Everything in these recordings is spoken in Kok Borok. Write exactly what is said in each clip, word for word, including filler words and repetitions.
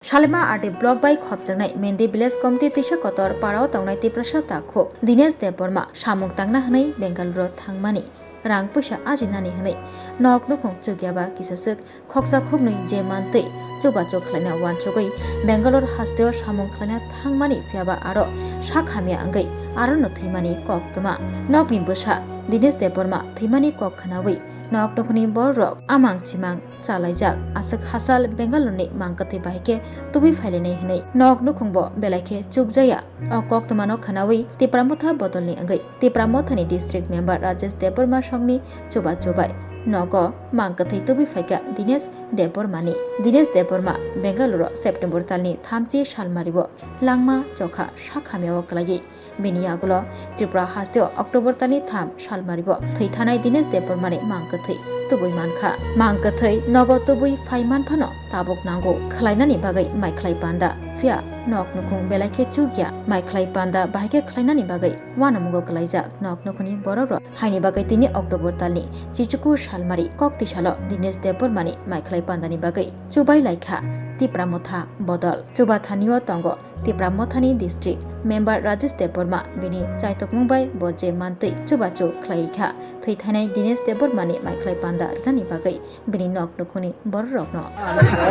Salima R D block bai khopjaknai Mendi village committee twisa kotor parao tongnai Tiprasa takhuk Dinesh Debbarma samung tangna hwnwi Bengaluru thangmani rang puisa ajinani hwnwi nok nukhung chukya ba kisaswk khoksa khoknwi je mantwi chubachu khlaina uansugwi Bangalore hasteo samung khlaina thangmani, phiyaba aro sak hamya wngwi arono thwimani kok twma. Nokni bwsa Dinesh Debbarma thwimani kok khwnawi nok nukhungni bororok amang chimang chalaijak. Aswk hachal Bengaluruni mang kwthwi bahai khe tubui phailainai hwnwi nok nukhungbo belai khe chukjaya. O koktwmano khwnawi Tipra Motha bodolni wngwi Tipra Mothani district member Rajesh Debbarma songni chubachu bai nogo mang kwthwi tubui phaikha Dinesh Debbarmani. Dinesh Debbarma Bengaluru September talni thamchi salmario langma chokha sak hamyao kwlaiwi bini yagulo Tripura hasteo October talni tham salmario thwi thanai Dinesh Debbarmani mang kwthwi tubui mankha. Mang kwthwi nogo tubui phai manphano tabuk nango khwlainani bagwi maikhlai panda. Phiya nok nukhung belai khe chukya, maikhlai panda bahai khe khwlainani bagwi uanamungo kwlaijak nok nukhungni bororok. Haini bagwi tini October talni chichuku salmari kok tisalo Dinesh Debbarmani maikhlai pandani bagwi chubai laikha Tipra Motha bodol. Chuba thanio tongo Tipra Mothani district member Rajesh Debbarma, bini chaitokmung bai bo je mantwi chubachu khlai kha, thwi thainai Dinesh Debbarmani maikhlai panda rinani bagwi bini nok nukhungni bororokno.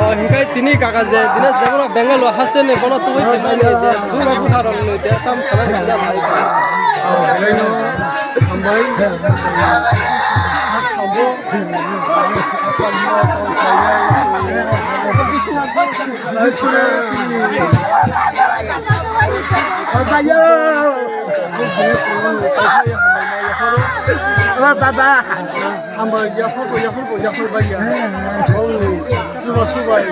O, hinkhe tini kaka je Dinesh Debbarma Bengaluru hasteni bono tubui tongmani je buma bupharokni je tam sana sida lai kha. O, belai no hambai. Hambo. Bises kore chini. Hambai yo. Dinesh Debbarma hambai ma yapharo. O baba. Hambai, yaphar bo, yaphar bo, yaphar bai ya. Bongni chuba subai.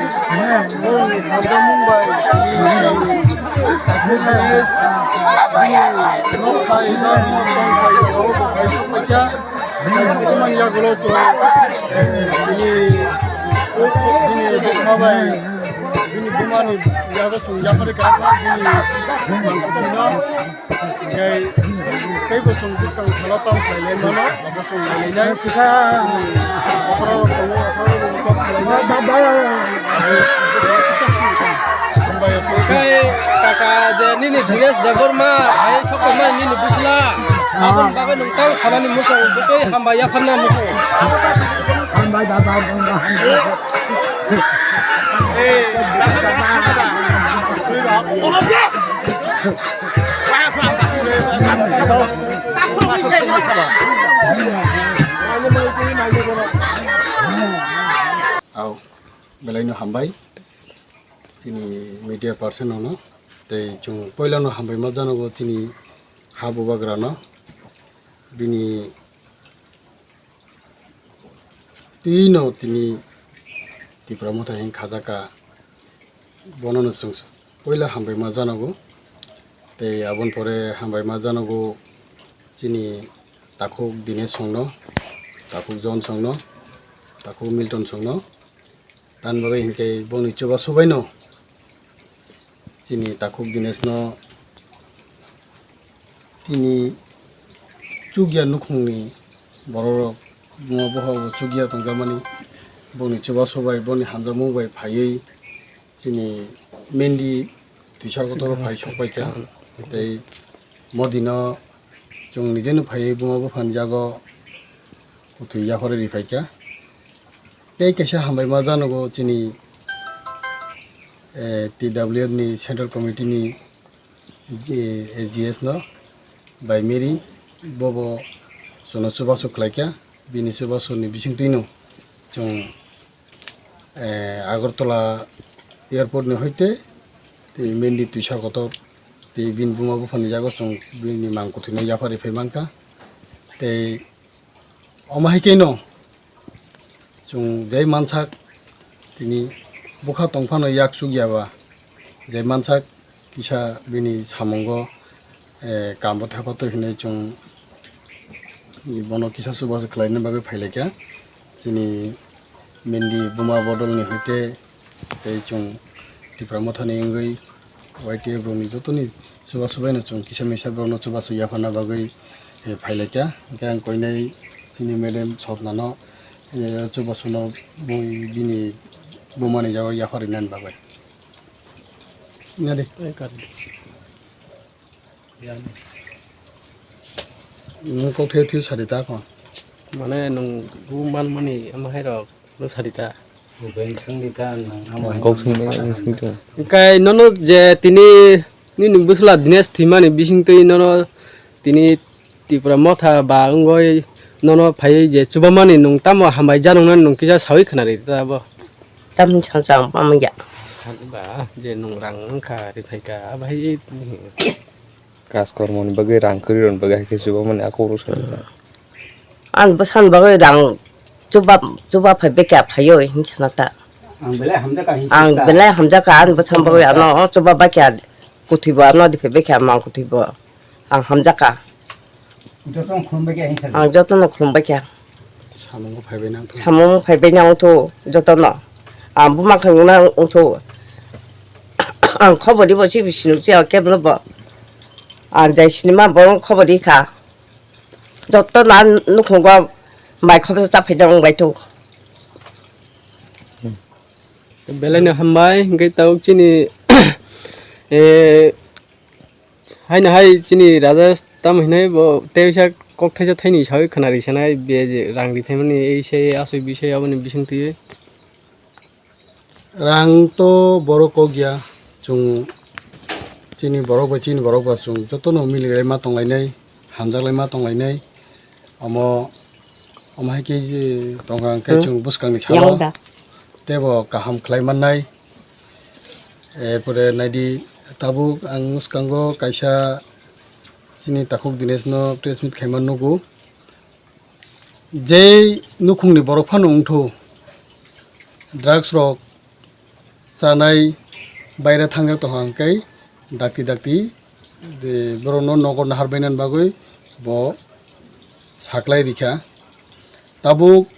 Bongni hamjamung bai. Bini nok khai, bini tong khai, bo bo khai sok bai kya. Khai sok man ya gulo chung. Bini, bini bukma bai. Bini bumani yago chung yaphar kha, bini mangkukino. Tei, tei bo chwng bwskang salo tong khlailai mano, abo chwng nailainai. Acha. Bokhorok tongo, bokhorok kok khlainai. Ba, ba, ba. Hambai aswk. Tei kaka je nini Dinesh Debbarma, hai sokma nini bwsla. Ah. Aboni bagwi nwng tang khamani muchung, tei hambai yapharna muchung. Hambai baba, hambai, hambai. Eh, Au, belaino hambai. Chini media person no, tei chwng poilano hambai ma janogo chini ha bubagrano. Bini Twi no tini Tipra Motha hing kha jaka, bono no chwng poila hambai ma janogo, tei aboni pore hambai ma janogo chini takhuk Dinesh song no, takhuk John song no, takhuk Milton song no, tamni bagwi hinkhe bongni chubachu bai no. Chini takhuk Dinesh no tini chukya nukhungni bororok buma bohorok chukya tongjakmani, boni chubachu bai, boni hamjakmung bai phaiwi chini Mendi twisa kotor phai sokpaikha. Tei modino chwng nijeno phaiwi buma buphani jago kwthwi yaphari riphaikha. Tei kaisa hambai ma janogo chini, eh, T W F ni Central Committee ni, eh, A G S no bai Mary bobo chwngno chubachu khlaikha, bini chubachu ni bisingtwi no chwng, eh, Agartala airport ni hoite tei Mendi twisa kotor tei bini buma buphani jago chwng bini mang kwthwino yaphari phai mankha. Tei omo hai khe no chwng jai mansak tini bwkha tong phano yak chukya ba, jai mansak kisa bini samungo, eh, kambo thepa twi hinwi chwng bono kisa chubachu khlaina bagwi phailaikha. Chini Mendi buma bodolni hoite tei chwng Tipra Mothani wngwi Y T F rokni jotoni chubachu baino chwng kisa misa borokno chubachu yapharna bagwi, eh, phailaikha. Hwnkhe ang koinai chini madam Swapnano, eh, chubachuno bui bini bumani jago yapharinani bagwi. Nadi. Nwng kok the thwi sadi ta kho. Mane nwng bu manmani ama hai rok no sadi ta. Kok swngmani swngtong. Hingkai nono je tini nini bwsla Dinesh thwimani bisingtwi nono tini Tipra motha ba wngwi nono phaiwi je chubamani nwng tamo hambai janoknani nwng kisa sawi khwnari ta bo. Tamni sangsa ang pamya. Ba je nwng rang wngkha ri phaikha bahai. Kas kormoni bagwi rang kwrwi rwni bagwi hai khe chubamani a kok rw sadi ta. Ang bwsani bagwi rang chuba, chuba phai bekha phaiyo hinwi sana ta. Ang belai hamjakha hinwi Ang sana ta. Belai hamjakha, ang bwsani bagwi ano chuba bakha, kuthibo ano diphai bekha, mang kuthibo. Ang hamjakha. Jotono khulumbai kha hinwi sana. Ang jotono khulumbai kha. Samung phaibai nang tho. Samung phaibai nang tho jotono. Ang buma khangna wng tho. Ang khobor di bo si bisinu si ang keblo bo. Ang jai sinima bo khobor di kha. Joto na nukhungo mai khobor sa phai dong bai tho. Belai no hambai, hingke tabuk chini, eh, haino hai chini raja tamo hinai bo teisa kok thaisa thaini sawi khwnari sanai be je rang ri phaimani ei se asoi bisoi aboni bising twi. Rang to borok kok ya, chwng chini borok bai chini borok ba chwng jotono miligrai ma tonglainai, hamjaklai ma tonglainai. Omo, omo hai khe je tongkha hwnkhe Hmm. chwng bwskangni salo Yang da. Teibo kaham khlai mannai. Erpore naidi tabuk ang bwskango kaisa chini takhuk Dinesh no press meet khaima nugo. Jei nukhungni borok phano wngthu, drugs rok chanai, baire thangjak tongkha hwnkhe dakti dakti, de, borokno nogo naharbainani bagwi bo saklai rikha. Tabuk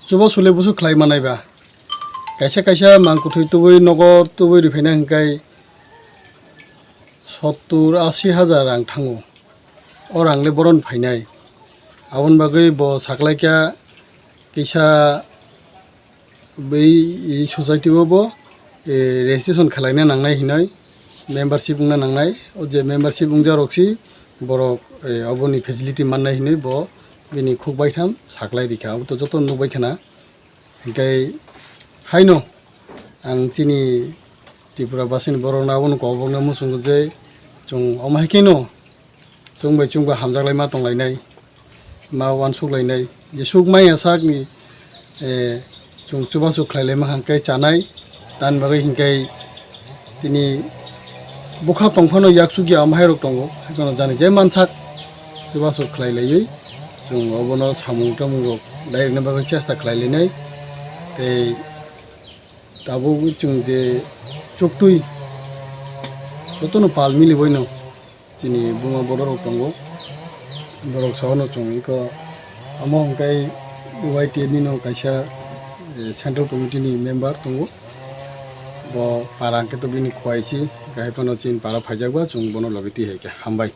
chubachu le busu khlai manai ba, kaisa kaisa mang kwthwi tubui nogo tubui riphaina hwnkhe sottur ashi hajar rang thango. O rang le boron phainai. Aboni bagwi bo saklaikha kisa bai society o bo, eh, registration khwlaina nangnai hinoi, membership wngna nangnai. O je membership wngjak rok si borok, eh, oboni facility mannai hinoi bo bini khuk baitham saklai rikha. Abo to joto nukbai khana. Hingke haino ang chini Tripura basini borokno abono kok rokno muchungo je chwng omo hai kheno chwng bai chwng bai hamjaklai ma tonglainai, ma uansuk lainai, jesuk maya sakni, eh, chwng chubachu khlai lai ma hwnkhe chanai, tamni bagwi hwnkhe tini bwkha tongphano yaksukya omo hai rok tongo, haikheno jani je mansak chubachu khlai laiwi chwng obono samung tamung rok dai rwna bagwi chesta khlai lainai tei tabuk chwng je chuktwi jotono pal milibaino. Chini buma borok rok tongo, borok sono chwng iko omo hwnkhe Y T F ni no kaisa, eh, central committee ni member tongo, bo para hwnkhe to bini khuaisi, hwnkhe hai phano chini para phaijak ba chwng bono logi twi hai khe hambai.